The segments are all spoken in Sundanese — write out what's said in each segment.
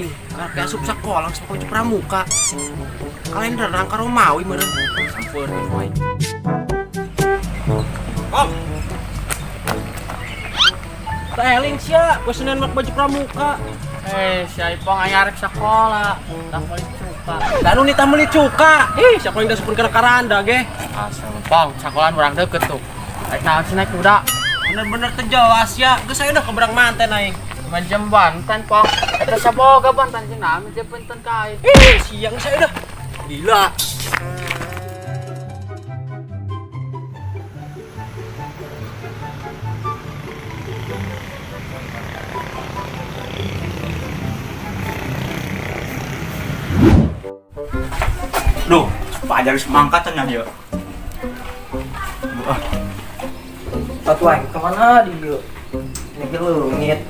aing karek asup sakola geus baju pramuka. Kalender rangka Romawi meureun. Sampeurkeun wae. Kom. Teh eling sia, poe Senin mak baju pramuka. Si Ipong aya arek sakola, tah meuli cuka. Da nu nitah meuli cuka. Ih, siapa yang dasupun kana karanda ge. Asal Pong, sakolaan urang deukeut tuh. Rek naon sih naik kuda? Bener-bener teu jelas ya. Geus aya udah keberang manten aing. Macam banten, Pong. Eta saboga banten jeung naon jeung punten ka aing. Ih, siang saya udah. Gila. Duh, Pak Ajar semangkat cenah ya. Satu aing kemana dia? Ini leungit.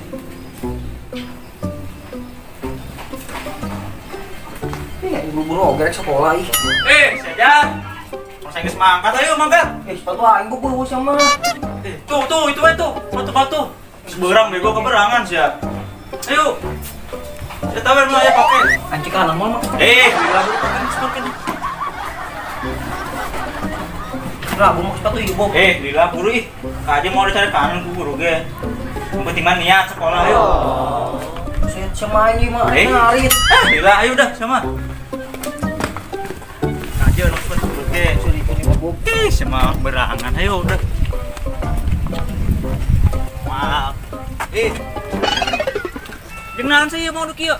Ini buru-buru oge rek sekolah ih. Saja. Masa geus mangkat ayo mangkat. Sepatu aing buru sama. Tuh tuh itu we tuh, batu-batu. Geus beurang bego keberangan sia. Ayo. Saya tahu lu aya pake. Anjing kanan moal mah. Gila buru pakai sepatu. Lah, gua mau sepatu ieu, Bob. Lila buru ih. Kaje mau dicari kanan ku guru ge. Yang penting mah niat sekolah ayo. Saya sama ini mah ngarit. Lila ayo udah sama. Kaje nu sepatu guru ge. Bob. Sama berangan ayo udah. Maaf. Jeung naon sih mau nu kieu?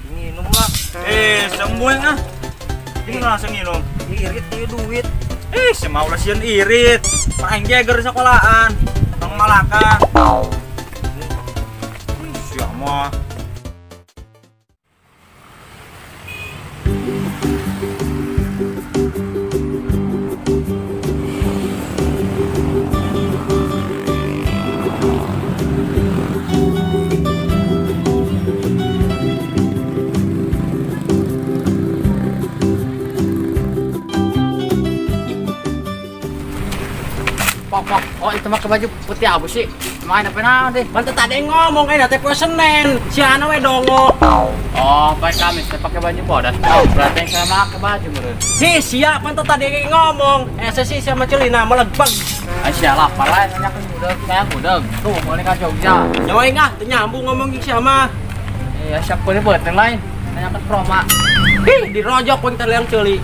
Nginum lah. Sembuh ah. Jeung langsung nginum. Irit ieu duit. Semau lah sieun irit. Aing jeger sekolahan. Tong Malaka. Sia mah. Pok, oh itu mah baju putih abu sih. Main apa naon deh? Pan teu tadi ngomong eh teh poe Senin. Siana we dongo. Oh, poe Kamis teh pakai baju bodas. Oh, berarti yang saya make baju meureun. Hi, sia pan teu tadi ngomong. Sih sama celina melegbeg. Ah, sia lapar lah nanyakeun gudeg, saya gudeg. Tuh, boleh ka Jogja. Nyawa aing ah, teu nyambung ngomong jeung sia mah. Iya, siap kudu beuteung lain. Nanyakeun proma. Hi, dirojok poe teh leang ceuli.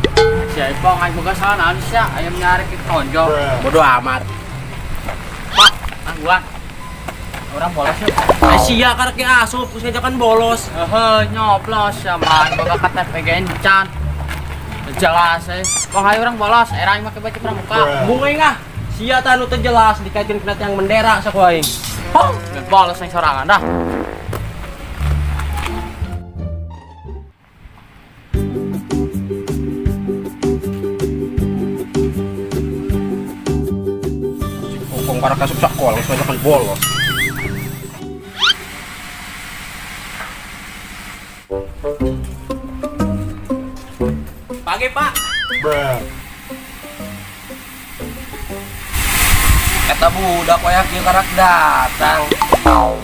Sia Ipong aing boga salah naon sia, ayam nyari ke tonjok. Bodo amat. Pak, angguan. Orang bolos yuk. Sia karek ge asup, geus ngajakan bolos. Heuh, nyoblos ya mah boga KTP ge encan. Jelas euy. Pong hayu urang bolos, era aing make baju pramuka. Embung aing ah. Sia tah nu teu jelas dikaitkeun kana tiang bendera sok aing. Hong, bolos aing sorangan dah. Karek asup sakola geus ngajakan bolos. Pagi, Pak. Bruh. Eta budak koyak ieu karek datang. Duh.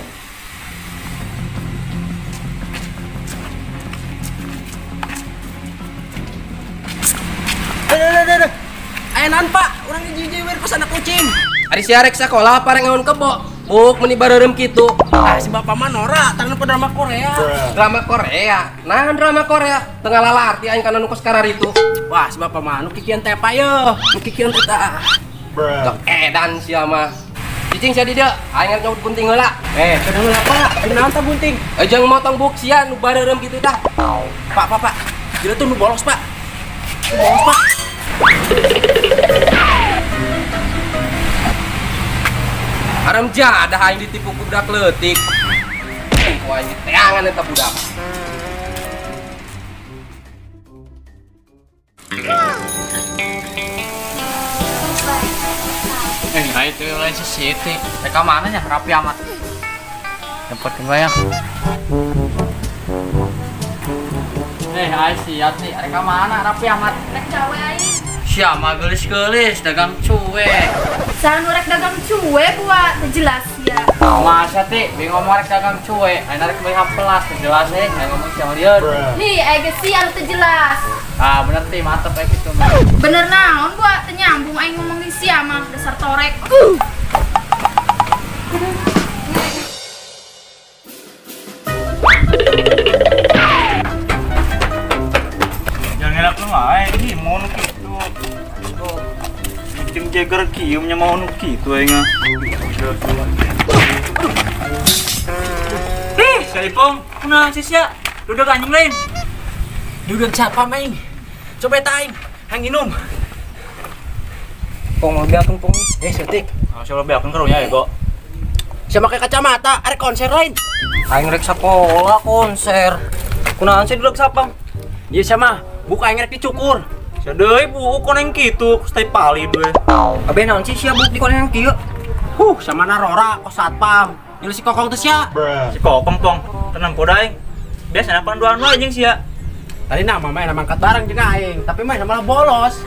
Aya naon, Pak? Urang dijiwir ku anak kucing. Ari sia rek sakola apa rek ngaon kebo? Buk meuni bareureum kitu. Ah, si bapak mah norak, tangan drama Korea. Drama Korea. Nah, drama Korea teu ngalalarti aing kana nu kos kararitu. Wah, si bapak mah nu kikian tepa yeuh. Nu kikian teh tah. Tok edan sia mah. Cicing sia di dieu, aing rek nyabut gunting heula. Kudu heula, Pak. Kunaon tah gunting? Jeung motong buk sia nu bareureum kitu tah. Pak, Pak, Pak. Gila tuh nu bolos, Pak. Nu bolos, Pak. Haram jadah aing ditipu ku budak leutik. Ku aing teangan eta budak. Itu lain si Siti. Mereka mana nya rapi amat. Jemputkeun bae ya. Ai sia Ti, mereka mana rapi amat. Rek cawe aing. Siapa gelis-gelis dagang cuwe. Saha nu rek dagang cuwe buat jelas ya. Masa ti bingung ngomong rek dagang cuwe, aing rek meuli hampelas jelas eh, aing ngomong sia lieur. Nih, aing geus sia nu teu jelas. Ah, bener ti mantep aing kitu mah. Bener naon buat teu nyambung aing ngomong di sia mah dasar torek. Jangan ngelak lu aing ini mau nu kitu. Bikin jeger kieu nya mau nu kitu aing ah. Ih, si Ipong, kunaon sih sia? Dudak anjing lain. Dudak siapa main? Coba eta aing, hang minum. Pong mau beakeun pong. Eh, setik. Ah, siapa beakeun karunya ya, kok. Sia make kacamata, arek konser lain. Aing rek sakola konser. Kunaon sih dudak sapam? Ieu sia mah, buka aing rek dicukur. Sia deui buuk koneng kitu, stay palid we. Abe naon sih sia buuk di koneng kieu? Huh, sama narora kos satpam. Nyuruh si kokong tuh sia. Si kokong pong, tenang poda aing. Biasa panduan wae jeung sia. Tadi nama main mangkat bareng jeung aing, tapi main malah bolos.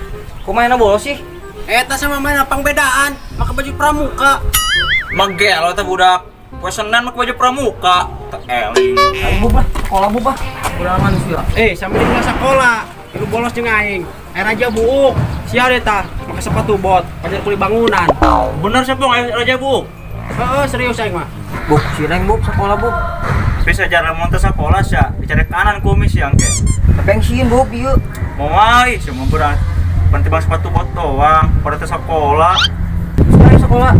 Kumaha bolos sih? Eta sama main pangbedaan, make baju pramuka. Megel eta budak. Poe Senin make baju pramuka. Teu eling. Aing bubah, sekolah bubah. Kurangan sia. Eh, sampe di sekolah, lu bolos jeung aing. Air aja buuk. Sia eta, make sepatu bot, pajar kuli bangunan. Bener sih pong, air raja buuk. Heeh, serius aing mah. Buk, sireng buk sekolah buk. Bisa jalan monte sekolah sia, dicari kanan kumis ya engke. Tapi yang sieun buk ieu. Moal ih, cuma berat. Pan tibang sepatu bot doang, pada teh sekolah. Sekarang sekolah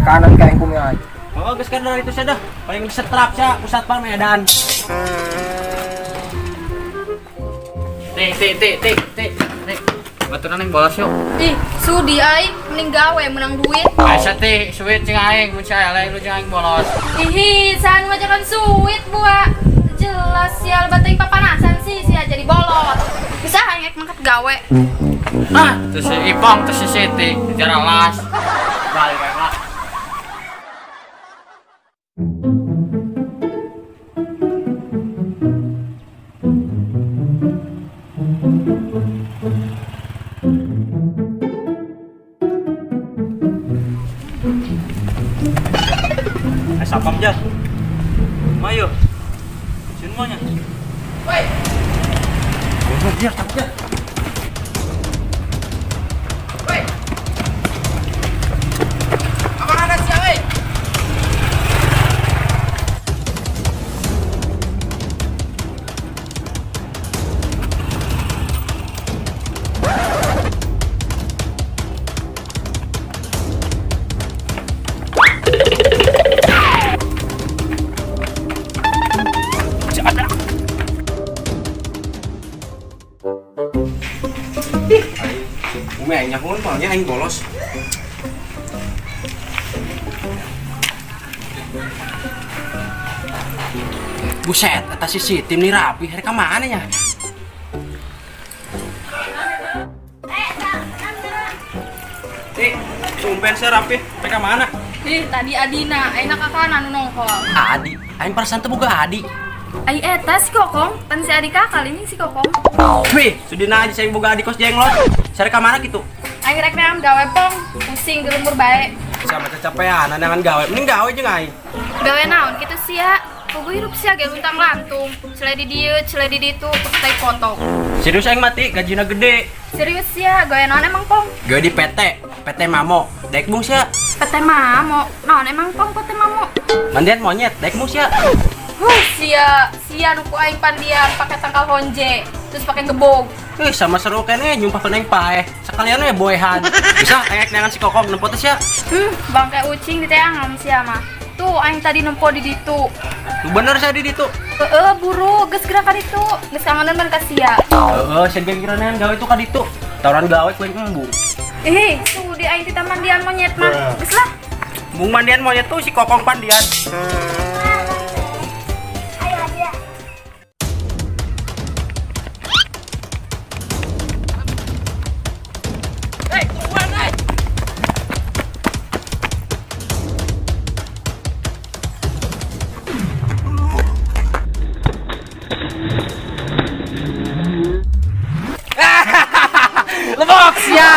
kanan ka aing kumis aja. Oh, geus kan dari itu sia dah. Paling setrap sia ku satpam Medan. Tik tik tik tik tik tik. Baturan yang bolos yuk. Ih, sudi aing mending gawe menang duit. Asa teh suit jeung aing mun sia lain lu jeung aing bolos. Ih, saha nu ngajakan suit buat. Jelas sial bating papanasan sih sia jadi bolos. Bisa aing mangkat gawe. Ah, terus si Ipong terus si Siti secara las. Balik bae lah. Sapam jar. Mayo. Sieun mah nya. Woi. Biar takutnya. Woi. Amanah sia we. Umi aing nyahun palnya aing bolos. Buset, eta si tim nih rapi, rek ka mana nya? Tik, sumpen sia rapi, rek ka mana? Ih, tadi Adina, aing ka kanan nu nongol. Adi, aing perasaan teu boga Adi. Ai eta si Kokong, pan si Adi kakak ini si Kokong. Wih, sudina aja saya boga Adi kos jenglot. Cari ka mana gitu? Aing rek neam gawe pong, pusing di lembur bae. Sama kecapean, nangan gawe, mending gawe jeung aing. Gawe naon kitu sia? Puguh hirup sia ge luntang lantung. Cele di dieu, cele di ditu, tai kotok. Serius aing mati, gajina gede. Serius sia, gawe naon emang pong? Gawe di PT, PT Mamo. Daek mung sia. PT Mamo, naon emang pong PT Mamo? Mandian monyet, daek mung sia. Huh, sia, sia nu ku aing pandian pakai tangkal honje, terus pakai gebog. Ih, sama seru kene nyumpah aing paeh. Sekalian we boehan. Bisa aing neangan si Kokong nempo teh sia. Bangke ucing diteangan sia mah. Tuh aing tadi nempo di ditu. Tuh bener sia di ditu. Heeh, buru, geus geura ka ditu. Geus kangenan ban ka sia. Heeh, sia ge kira gawe itu ka ditu. Tawaran gawe ku aing embung. Ih, tuh di aing di mandian monyet mah. Geus lah. Embung mandian monyet tuh si Kokong pandian. Goblok sia.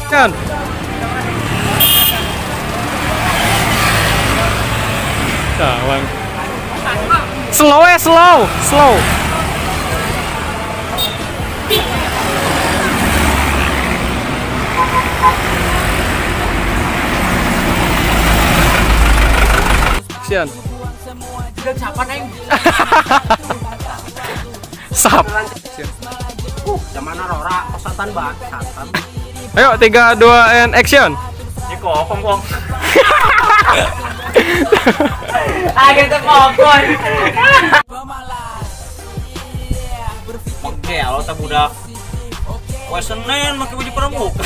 Kan. Tawang. Slow ya, slow, slow. Action. Sap. Zaman Rora, satan banget, satan. Ayo 3, 2, and action. Ini kopong, Pong. Agak terpokon. Oke, lo tak budak. Wah Senin make baju pramuka.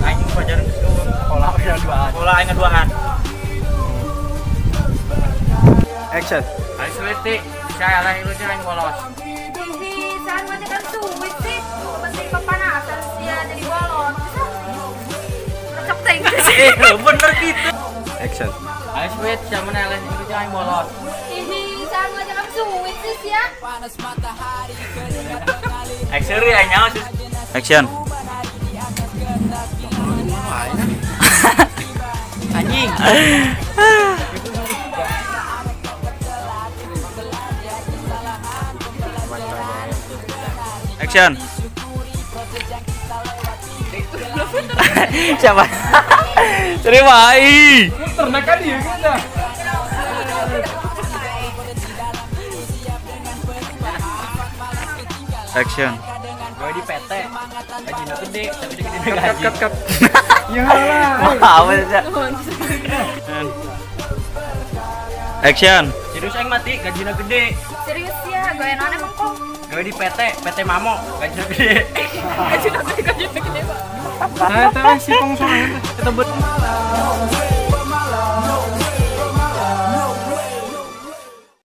Aing pacaran sekolah sekolah aing duaan. Action. Aing seliti, saya lah itu aing bolos. Hihi, sahan majakan suwit sih. Penting pepanasan sia jadi bolos. Recep teh sih. Bener gitu. Action. Aing suwit sama eleh itu aing bolos. Hihi, sahan majakan suwit sih sia. Action ya nyawa sih. Action. Anjing. Action. Siapa? Terima kasih. Ternak kan dia kita. Action. Gue di PT. Gajinya gede, tapi gede gaji. Cut cut cut. Ya lah. Apa sih? Action. Serius aing mati, gajinya gede. Serius ya, gue enak emang kok. Gawe di PT, PT Mamo, gajinya gede. Gajinya gede, gajinya gede, Pak. Nah, itu si Pong sorangan teh. Kita